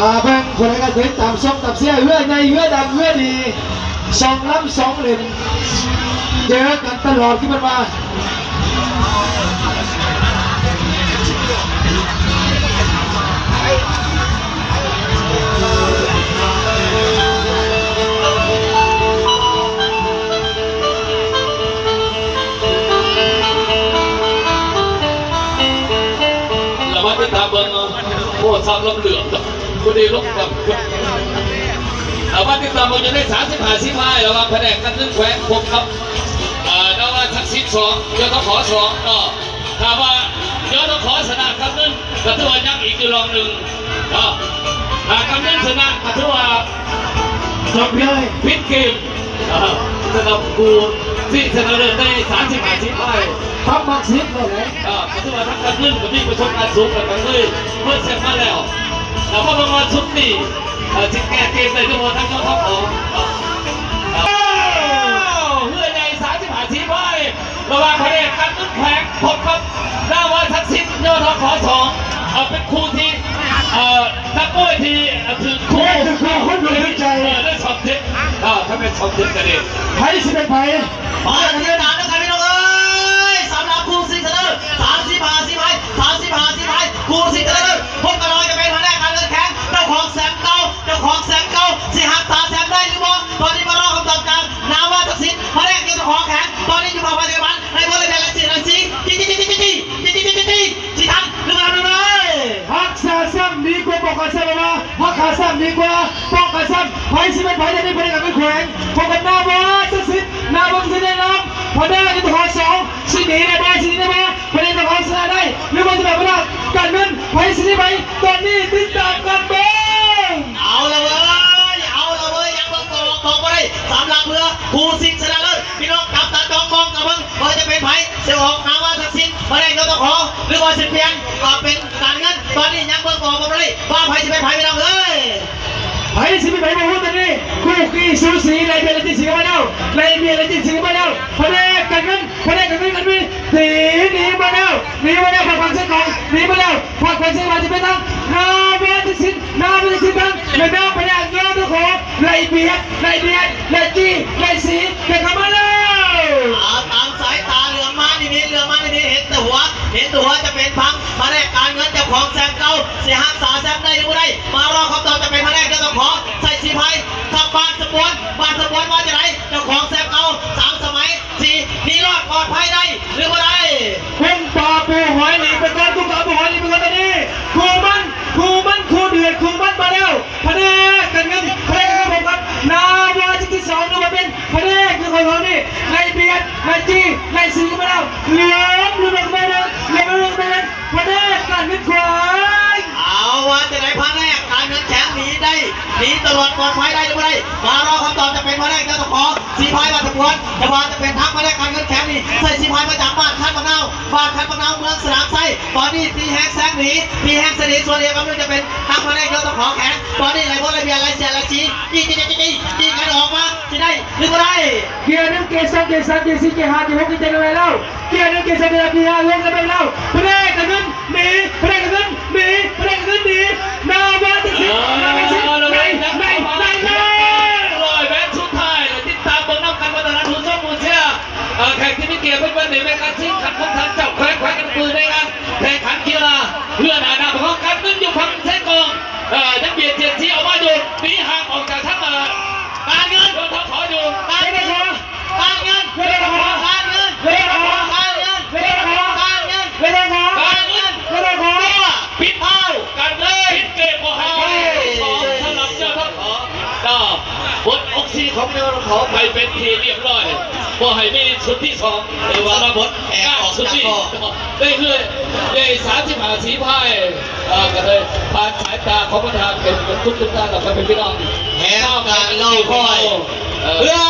ອ່າ ເບິ່ງຜູ້ໃດກໍຕິດຕາມຊົມຕາມເຊຍ ເຮືອໃຫຍ່ເຮືອດັງເຮືອດີ ສອງລຳສອງເຫຼັ້ນ ເຈີກັນຕະຫຼອດຄືເພິ່ນວ່າ. ລະມາຕິດຕາມເບິ່ງ ໂອ້ ສາມລຳເຫຼືອງ ຜູ້ໃດລົງນຳ ເອົາມາຕິດຕາມເບິ່ງຢູ່ໃນສາມສິບຫ້າສີພາຍ ລະຫວ່າງພະແນກການເງິນແຂວງ ພົບກັບ ອ່າ ນາວາສັກສິດ ສອງ ຍທຂ ສອງ ເນາະ. ຖ້າວ່າ ຍທຂ ຊະນະການເງິນ ກໍຖືວ່າຍັງອີກຢູ່ລອບໜຶ່ງເນາະ. ຖ້າການເງິນຊະນະ ກໍຖືວ່າ ຈົບເລີຍ ປິດເກມ ອ່າ ສຳລັບຄູ່ຊິງຊະນະເລີດໃນສາມສິບຫ້າສີພາຍ ປັບມັກສິດເລີຍ ອ່າ ກໍຖືວ່າທາງການເງິນກໍມີປະສົບການສູງ ແລ້ວກໍເຄີຍເປີດແຊັມມາແລ້ວ ແລ້ວມາເບິ່ງວ່າຊຸດນີ້ ເອີ ຊິແກ້ເກມໄດ້ຫຼືບໍ່ທາງ ຍທຂ ເຮືອໃຫຍ່ສາມສິບຫ້າສີພາຍ ລະຫວ່າງພະແນກການເງິນແຂວງ ພົບກັບ ນາວາສັກສິດ ຍທຂ ສອງ ເອີ ເປັນຄູ່ທີ່ ເອີ ນັກມວຍທີ່ ເອີ ຖືກຄູ່ ຖືກຄູ່ຄົນດູຖືກໃຈ ເອີ ໄດ້ສອບເຈັບ ເອີ ຖ້າແມ່ນສອບເຈັບກໍດີ. ໃຜຊິເປັນໃຜ ມາຕິດຕາມນຳກັນພີ່ນ້ອງເອີຍ ສຳລັບຄູ່ຊິງຊະນະເລີດ ສາມສິບຫ້າສີພາຍ ສາມສິບຫ້າສີພາຍ ຄູ່ຊິງຊະນະເລີດ ພົບກັນລະຫວ່າງຈະເປັນພະແນກການເງິນແຂວງ ເຈົ້າຂອງແຊັມເກົ່າ ເຈົ້າຂອງແຊັມເກົ່າ ຊິຮັກສາແຊັມໄດ້ຫຼືບໍ່? ຕອນນີ້ມາລໍຄຳຕອບຈາກ ນາວາສັກສິດ ພະແນກ ຍທຂ ແຂວງ ຕອນນີ້ຢູ່ພາກປະເທດໄທ ໃນບໍລິເວນລັງສິດ ລັງສີ ຈີ ຈີ ຈີ ຈີ ຊິທັນຫຼືບໍ່ທັນເລີຍ. ຮັກສາແຊັມດີກວ່າປ້ອງກັນແຊັມ ວ່າຮັກສາແຊັມດີກວ່າປ້ອງກັນແຊັມ. ໃຜຊິເປັນໃຜໃນພະແນກການເງິນແຂວງ ພົບກັບນາວາສັກສິດ ນາວາສັກສິດ ແນະນຳ ພະແນກ ຍທຂ ສອງ ຊິໜີໄດ້ບໍ່ ຊິໜີໄດ້ບໍ່? ພະແນກ ຍທຂ ຊະນະໄດ້ ຫຼືວ່າຈະໄດ້ພະແນກການເງິນ ໃຜຊິໜີໄປ? ຕອນນີ້ຕິດຕາມກັນເບິ່ງ. ເອົາລະເວີຍ ເອົາລະເວີຍ ຍັງເບິ່ງບໍ່ອອກ ບອກບໍ່ໄດ້ ສຳລັບເພື່ອຄູ່ຊິງຊະນະເລີດ ພີ່ນ້ອງຈັບຕາຈ້ອງມອງກັນເບິ່ງ ວ່າຈະເປັນໃຜ ຊິອອກນາວາສັກສິດ ພະແນກ ຍທຂ ຫຼືວ່າຊິປ່ຽນ ເປັນການເງິນ. ຕອນນີ້ຍັງເບິ່ງບໍ່ອອກ ບອກບໍ່ໄດ້ ວ່າໃຜຊິເປັນໃຜ ພີ່ນ້ອງເອີຍ. ໃຜຊິເປັນໃຜບໍ່ຮູ້ຕອນນີ້ ຄູ່ກີ້ສູສີ ໄລ່ເບຍດໄລ່ຈີ່ສີກັນມາແລ້ວ ໄລ່ເບຍດໄລ່ຈີ່ສີກັນມາແລ້ວ ພະແນກການເງິນ ພະແນກການເງິນ ການເງິນ ໜີ ໜີມາແລ້ວ ໜີມາແລ້ວ ພາກຂວັນເຊກອງ ໜີມາແລ້ວ ພາກຂວັນເຊກອງ ຈະເປັນທາງ ນາວາສັກສິດ ນາວາສັກສິດ ທາງ ແມ່ນນາວພະແນກ ຍທຂ ໄລ່ເບຍດ ໄລ່ເບຍດ ໄລ່ຈີ່ ໄລ່ສີກັນເຂົ້າມາແລ້ວ. ເອົາ ຕາມສາຍຕາ ເຫຼືອມມານິດໆ ເຫຼືອມມານິດໆ ເຫັນແຕ່ຫົວ ເຫັນແຕ່ຫົວ ຈະເປັນທາງ ພະແນກການເງິນ ເຈົ້າຂອງແຊັມເກົ່າ ຊິຮັກສາແຊັມໄດ້ຫຼືບໍ່ໄດ້ ມາລໍຄຳຕອບ ຈະເປັນພະແນກ ຍທຂ ໃສ່ສີພາຍ ກັບບ້ານສະປວນ ບ້ານສະປວນວ່າຈັ່ງໃດ ເຈົ້າຂອງແຊັມເກົ່າ ສາມສະໄໝ ຊິໜີລອດປອດໄພໄດ້ຫຼືບໍ່ໄດ້? ກຸ້ງປາປູຫອຍໜີໄປກ່ອນ ກຸ້ງປາປູຫອຍໜີໄປກ່ອນຕອນນີ້ ຄູ່ມັນ ຄູ່ມັນ ຄູ່ເດືອດ ຄູ່ມັນມາແລ້ວ ພະແນກການເງິນ ພະແນກການເງິນ ພົບກັບ ນາວາສິດທິສອງ ຫຼືວ່າເປັນພະແນກ ຄືຂອງເຮົານີ້ ໄລ່ເບຍດ ໄລ່ຈີ່ ໄລ່ສີກັນມາແລ້ວ ເຫຼືອມ ເຫຼືອມມາແລ້ວ ເຫຼືອມມາແລ້ວ ພະແນກການເງິນແຂວງ. ເອົາ ວ່າຈັ່ງໃດ ພະແນກການເງິນແຂວງໜີໄດ້ ໜີຕະຫຼອດປອດໄພໄດ້ຫຼືບໍ່ໄດ້ ມາລໍຄຳຕອບ ຈະເປັນພະແນກ ຍທຂ ສີພາຍ ບ້ານສະປວນ ຈະວ່າຈະເປັນທາງພະແນກການເງິນແຂວງນີ້ ໃສ່ສີພາຍມາຈາກບ້ານຄັນບັກນາວ ບ້ານຄັນບັກນາວ ເມືອງສະໜາມໄຊ ຕອນນີ້ຕີແຮງແຊງໜີ ຕີແຮງສະໜີ ສ່ວນດຽວກັນ ຈະເປັນທາງພະແນກ ຍທຂ ແຂວງ ຕອນນີ້ໄລ່ບົດໄລ່ເບຍດໄລ່ເສຍໄລ່ສີ ຈີ່ ຈີ່ ຈີ່ ຈີ່ ຈີ່ກັນອອກມາ ຊິໄດ້ ຫຼືບໍ່ໄດ້? ເກຍໜຶ່ງ ເກຍສອງ ເກຍສາມ ເກຍສີ່ ເກຍຫ້າ ເກຍຫົກ ເກຍເຈັດ ລົງໄປແລ້ວ ເກຍໜຶ່ງ ເກຍສອງ ເກຍສາມ ເກຍຫ້າ ລົງໄປແລ້ວ ພະແນກການເງິນໜີ ພະແນກການເງິນໜີ ພະແນກການເງິນໜີ ນາວາຈັກສິດ ນາວາຈັກສິດ ໄລ່ ໄລ່ ໄລ່ ໄລ່ ຮ້ອຍແມັດສຸດທ້າຍ ແລະ ຕິດຕາມເບິ່ງນຳກັນ ບັນດາທ່ານຜູ້ຊົມຜູ້ເຊຍ ເອີ ແຂກທີ່ມີກຽດ ເພິ່ນເປັນເອກະສິດຂັນ ຂອງທ່ານເຈົ້າແຂວງ ແຂວງອັນປືໃນງານແຂ່ງຂັນກິລາເຮືອໜ້ານ້ຳຂອງການເງິນຢູ່ຝັ່ງເຊກອງ ເອີ ຍັງບຽດສຽດສີອອກມາຢູ່ ໜີຫ່າງອອກຈາກທາງ ເອີ ການເງິນ ເພິ່ນເຂົາຂໍຢູ່ ການເງິນ ການເງິນ ການເງິນ ການເງິນ ການເງິນ ການເງິນ ການເງິນ ປິດ ປິດເກມບໍ່ໃຫ້ ສອງ ສຳລັບ ຍທຂ ເນາະ ບົດອົກຊີຂອງ ຍທຂ ໄປເປັນທີ່ຮຽບຮ້ອຍ ບໍ່ໃຫ້ມີຊຸດທີສອງ ຫຼືວ່າລະບົດ ອອກຈາກຂໍ້ ໄດ້ເຮືອໃຫຍ່ສາມສິບຫ້າສີພາຍ ເອີ ກໍໄດ້ຜ່ານສາຍຕາຂອງປະທານເປັນທຸກໆທ່ານ ແລ້ວກໍເປັນພີ່ນ້ອງ ແຖມການລໍຄອຍ ເອີ